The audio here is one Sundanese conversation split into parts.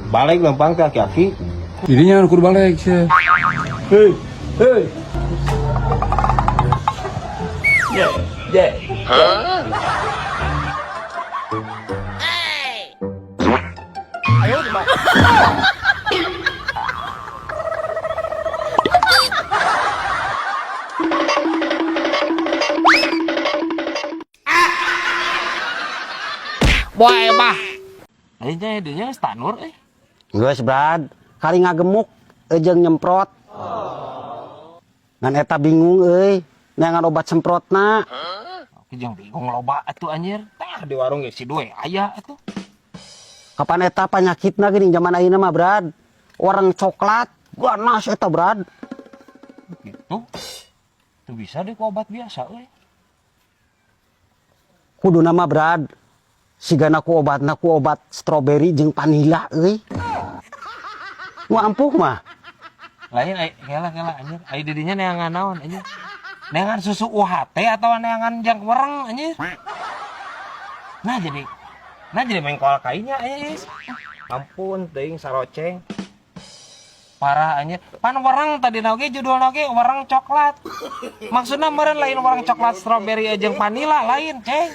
Balik lempang teh aki-aki. Didinya nu kudu balik sia. Hei, hei. Yeah, yeah. Ayo, Mak. Boy mah. Lainnya dinya stanur eh. Geus Brad, kali ngagemuk jeung nyemprot. Ngan eta bingung euy, neangan obat semprotna. Oke jeung bingung loba atuh anjir. Tah di warung ge si duwe aya atuh. Kapan eta panyakitna geuning zaman ayeuna mah Brad. Orang coklat, ganas eta Brad. Gitu. Tuh bisa deh ku obat biasa euy. Kuduna mah Brad. Sigana ku obatna ku obat stroberi jeung vanila euy. Nu ampuh mah. Lain ai kela kela anjir. Ai di dinya neangan naon anjir. Neangan susu UHT atau neangan jang wereng anjir. Nah jadi mengkol kainya anjir. Ampun teuing saroceng. Parah anjir. Pan wereng tadi oge judulna oge wereng coklat. Maksudna meureun lain wereng coklat stroberi jeung vanila lain, Ceng.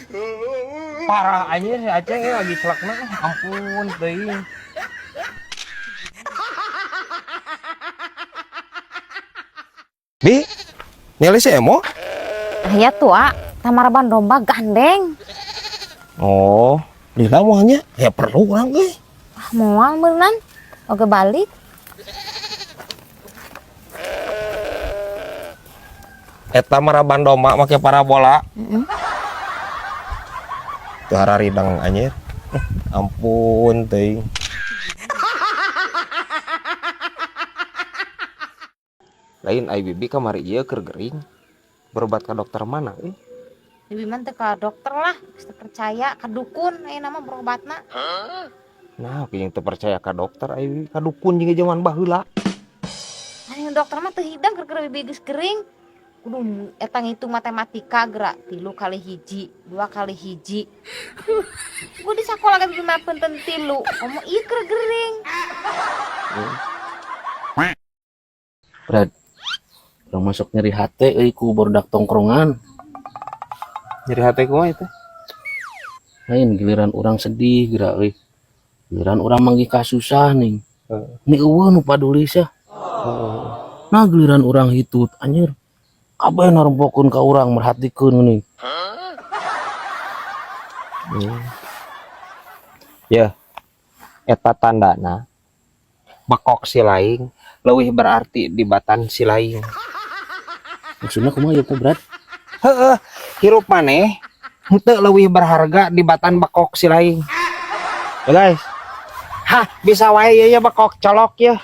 Parah anjir si Aceng lagi celakna. Ampun teuing. Bi, nyali si Emo? Aya tuh, ah, tamaraban domba gandeng. Oh, lila moalnya? Ya perlu urang euy. Ah, moal meureunnan. Oge balik. Eta maraban domba make parabola. Tuh hararidang anjir. Ampun teuing. Lain ai bibi kamari ieu keur gering. Berobat ka dokter mana euy? Bibi mah teu ka dokter lah, geus teu percaya ka dukun ayeuna mah berobatna. Nah, oke yang teu percaya ka dokter ai bibi ka dukun jeung zaman baheula. Anu dokter mah teu hidang keur bibi geus gering. Kudu eta ngitung matematika gerak 3 kali 1, 2 kali 1. Gua di sakola ge bibi mah punten 3, komo ieu keur gering. Brad, urang masuk nyeri hate euy ku barudak tongkrongan. Nyeri hate kumaha itu? Lain giliran urang sedih gerak euy. Giliran urang manggih kasusah ning. Heeh. Ni eueuh nu paduli sia. Heeh. Nah giliran urang hitut anjir. Kabeh narempokeun ka urang merhatikeun geuning. Ya. Eta tandana bekok si laing leuwih berarti dibatan si laing. Maksudna kumaha ieu teh, Brad? Heeh, hirup maneh henteu leuwih berharga dibatan bekok si laing. Ya guys. Hah, bisa wae ieu ya bekok colok ya.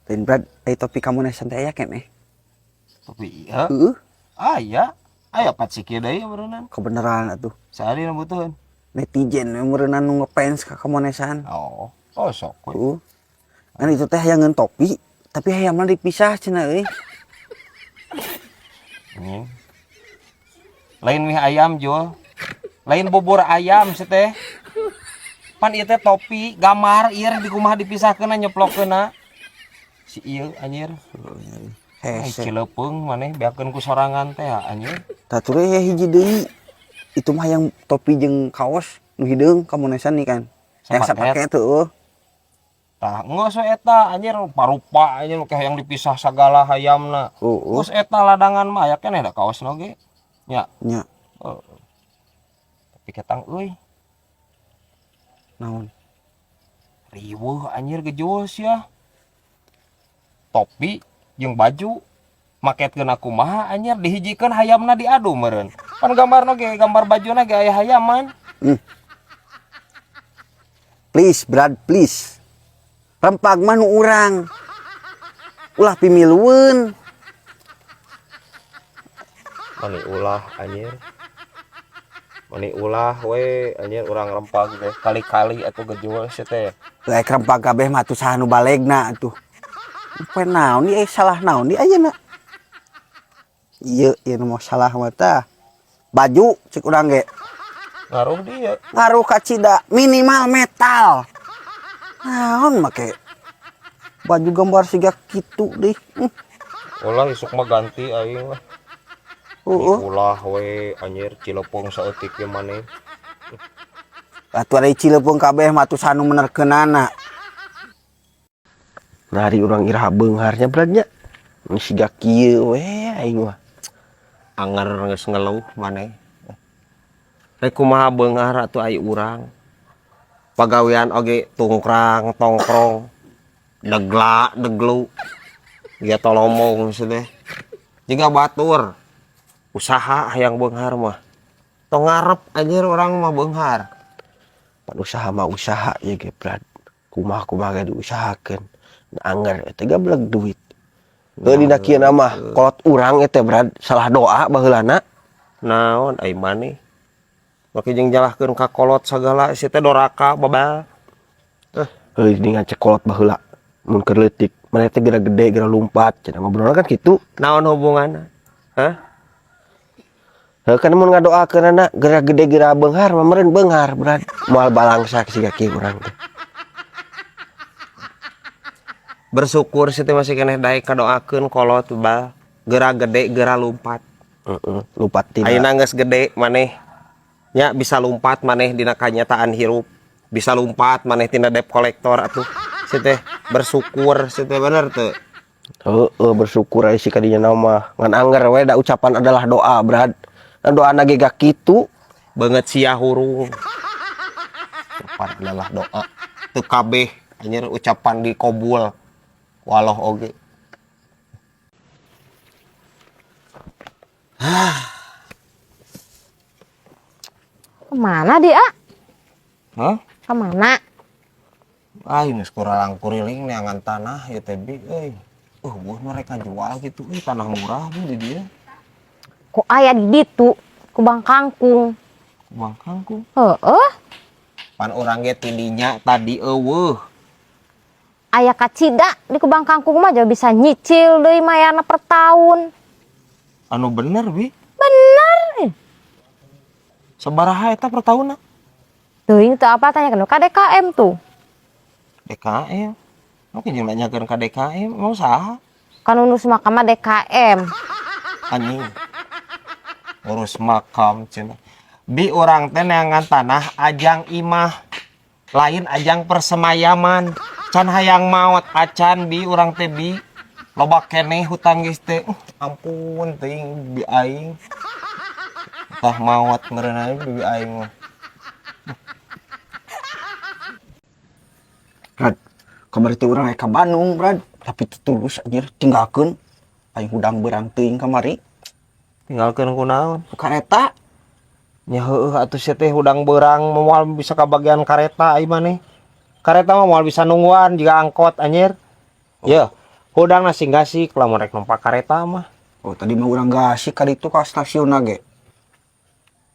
Lain Brad, ai topi kamu na santai aya keneh. Topi ieu? Heeh. Aya. Aya pat siki deui meureunnan. Kebenaran atuh. Sehari nu butuheun. Netizen we meureunnan nu ngefans ka kamonesan. Oh, oh sok we. Heeh. Kan itu teh hayang topi, tapi hayangna dipisah cenah euy. Lain mie ayam Jul. Lain bubur ayam sih teh. Pan ieu teh topi gambar ieu di kumaha dipisahkeunna nyeplokeunna. Si ieu anjir. Ai Hese. cilepeung maneh beakeun ku sorangan teh anjir. Tah tuluy aya hiji deui. Itu mah hayang topi jeung kaos nu hideung kamonesan nih kan. Yang Sapaket. sapaket heueuh. Tah geus we eta anjir parupa anjir make hayang dipisah sagala hayamna. Heeh. Geus eta ladangan mah aya keneh da kaosna oge. Nya. Nya. Heeh. Tapi ketang euy. Naon? Riweuh anjir gejos ya. Topi jeung baju maketkeun kumaha anjir dihijikeun hayamna diadu meureun. Pan gambarna ge gambar bajuna ge aya hayaman. Please Brad, please. Rempag mah nu urang. Ulah pimilueun. Mani ulah anjir. Mani ulah we anjir urang rempag teh kali-kali atuh gejual sia teh. Laek rempag kabeh mah atuh saha nu balegna atuh. Poe naon ieu salah naon di ayeuna. Ieu ieu nu salah mah tah. Baju cek urang ge. Ngaruh dia. Ngaruh kacida minimal metal. Naon make baju gambar siga kitu deh. Ulah isuk mah ganti aing lah. Heeh. Ulah we anjir cilepong saeutik ge maneh. Atuh ari Cileupeuung kabeh mah atuh sanu menerkeunana. Nari urang iraha beungharnya Brad nya. Mun siga kieu we aing mah. Anger geus ngeluh maneh. Rek kumaha beunghar atuh ai urang. Pagawean oge tungkrang tongkrong. Degla deglu. Dia tolomong teh. Jiga batur. Usaha hayang beunghar mah. Tong ngarep anjir urang mah beunghar. Pan usaha mah usaha ya ge Brad. Kumaha kumaha ge diusahakeun. Anger eta gableg duit. Heuh dina kieu mah kolot urang eta Brad salah doa baheulana. Naon ai maneh. Make jeung nyalahkeun ka kolot sagala si teh doraka babal. Heuh dengan cek kolot baheula. Mun keur leutik maneh teh geura gede geura lumpat cenah ngobrolna kan kitu. Naon hubunganna? Hah? Heuh kan mun ngadoakeunana geura gede geura beunghar mah meureun beunghar Brad. Moal balangsa siga kieu urang teh. Bersyukur sih teh masih keneh daek kadoakeun kolot bal. Geura gede geura lumpat. Heeh, lumpat tina. Ayeuna geus gede maneh nya bisa lumpat maneh dina kanyataan hirup. Bisa lumpat maneh tina debt collector atuh. Si teh bersyukur si teh bener teu? Heeh, bersyukur aya si kadinya mah. Ngan angger we da ucapan adalah doa, Brad. Dan doana ge gak kitu. Beungeut sia hurung. Ucapan adalah doa. Teu kabeh anjir ucapan dikobul. Waloh oge. Kemana dia? Hah? Kemana? Aing geus kurang kuriling neangan tanah ya teh bi euy. Buah mereka jual gitu euy tanah murah bi di dieu. Kok aya di ditu? Ku Bang Kangkung. Ku Bang Kangkung. Heeh. Pan urang ge tidinya tadi eueuh. Aya kacida di Kubang Kangkung mah jauh bisa nyicil deui mayana per tahun. Anu bener bi? Bener. Sabaraha eta per tahunna? Teuing teu apa tanya ka DKM tuh. DKM. Oke jeung nanyakeun ka DKM mau saha? Kan urus makam mah DKM. Anjing. Urus makam cenah. Bi urang teh neangan tanah ajang imah. Lain ajang persemayaman. Can hayang maot acan bi urang teh bi. Loba keneh hutang geus teh. Ampun teuing bi aing. Tah maot meureun bi aing mah. Brad, kamari teh urang ka Bandung, Brad. Tapi teu tulus anjir tinggalkeun aing hudang beurang teuing kamari. Tinggalkeun kunaon? Kareta. Nya heueuh atuh sia teh hudang beurang moal bisa kabagian kareta ai maneh. Kareta mah moal bisa nungguan jiga angkot anjir. Oh. Yeuh, hudangna sing gasik lamun rek numpak kareta mah. Oh, tadi mah urang gasik ka ditu ka stasiunna ge.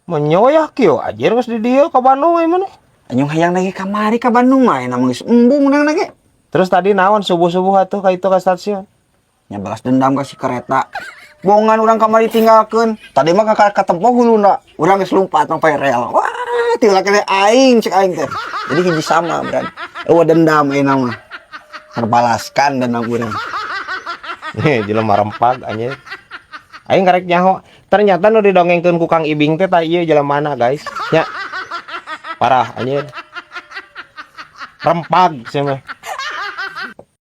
Menyoyah kieu anjir geus di dieu ka Bandung ai maneh. Anyung hayang lagi kamari ka Bandung mah ayeuna mah geus embung urang ge. Terus tadi naon subuh-subuh atuh ka itu ka stasiun? Nya balas dendam ka si kereta. Bongan urang kamari tinggalkeun. Tadi mah ka katempo huluna. Urang geus lumpat sampai rel. Wah, tinggal kene aing cek aing teh. Jadi hiji sama, Brad. Eueuh dendam ayeuna mah. Terbalaskan dendam urang. Heh, jelema rempag anjir. Aing karek nyaho. Ternyata nu didongengkeun ku Kang Ibing teh tah ieu jelemana, guys. Nya. Parah anjir. Rempag sia mah.